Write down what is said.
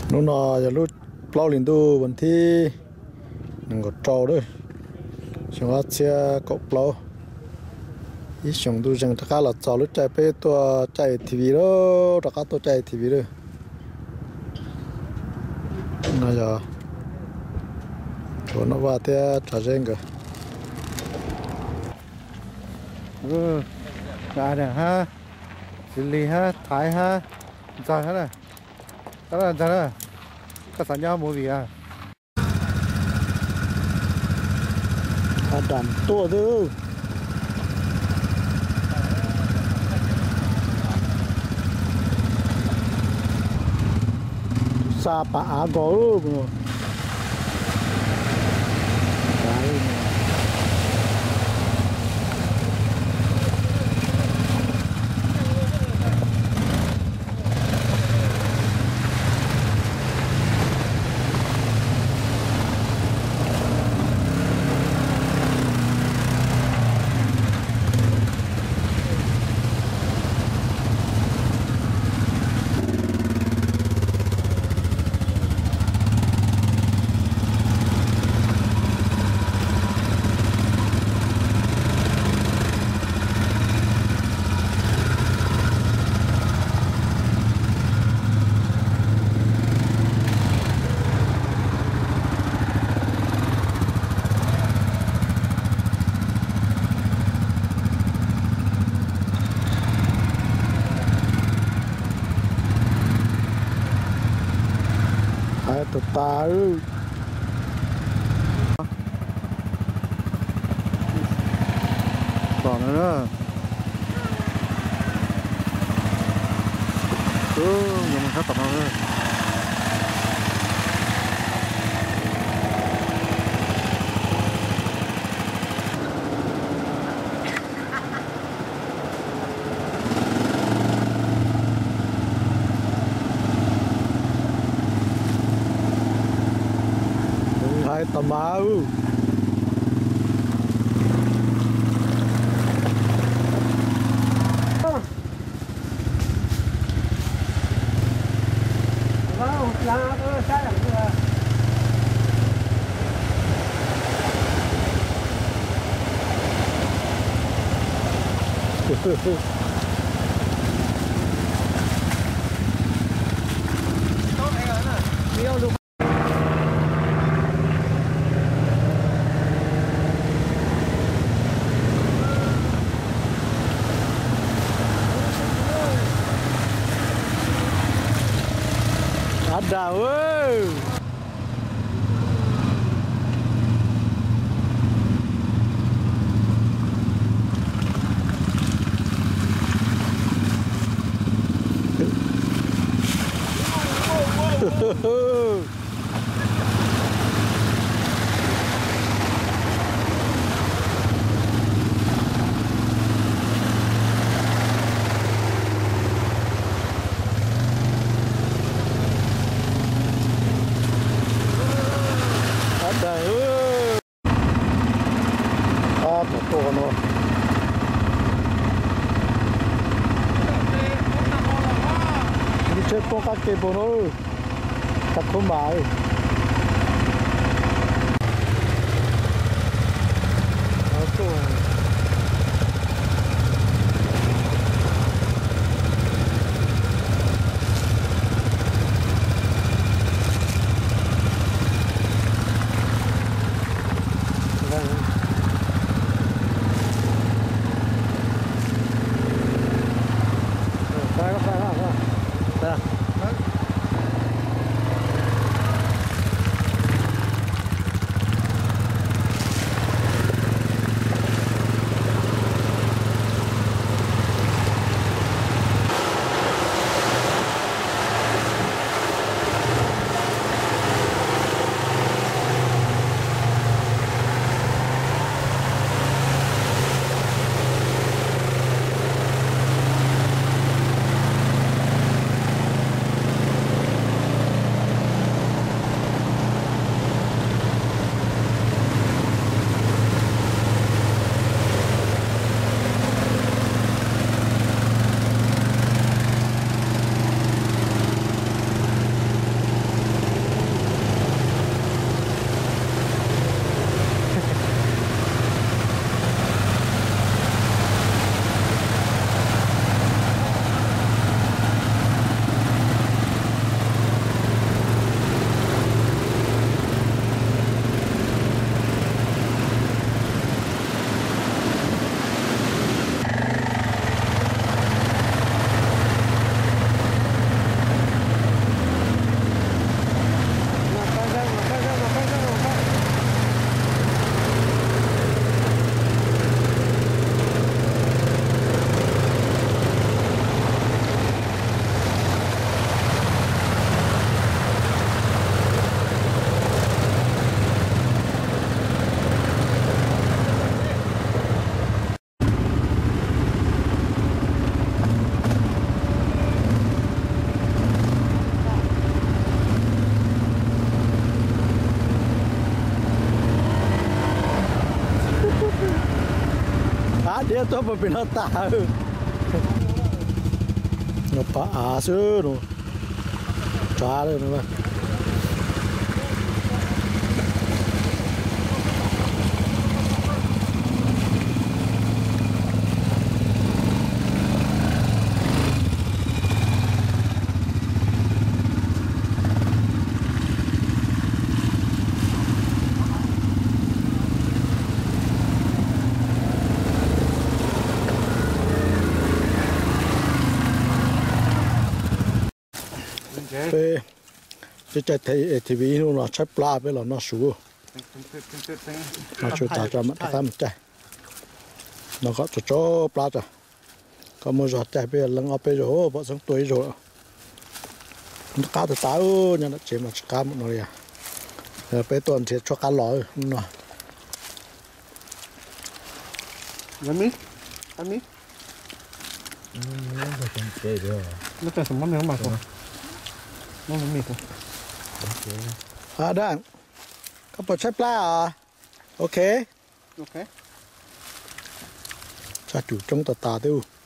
Hnub no yog lub plaub hlis ntuj vas thib nees nkaum rau lawm, xyoo ob txhiab kaum plaub. Ib xyoos ntuj zeeg rov qab los txog lub caij peb tuaj caij A T V lawm, rov qab tuaj caij A T V lawm. No yog Tshuav Nom Vaj thiab Tsav Zeb nkawd. Hab, Xws Lis hab, Thaiv hab, Ntxawg hab na. Koj Ntxawg na, koj xav nyob movie a? Dam tuaj xwb. Xa pas av nkaus. Hais tus tas. Tom no na. Yuav mus sab tom no. Hais tom mas. Av dam. Ab, tuaj no, lub tsheb poob qab ke npaum no, tag khuab mas. Tuaj puag pem no tas. No pab av xwb no. Tsav li no. Peb caij A T V hnub no tshaib plab peb los noj su. Noj su tas tso mam rov qab mus caij. Noj kom tsau tsau plab tso. Koj muaj zog caij peb leej ob peb zaug pom xeeb tuaj ib zaug. Qab tas tas, nyob nram tsev mas tsis qab mus no li. Peb tuaj nrhiav tshuaj qab los no. Daj, koj puas tshaib plab os? Ok. Tsaj cum coob tas tas thiab.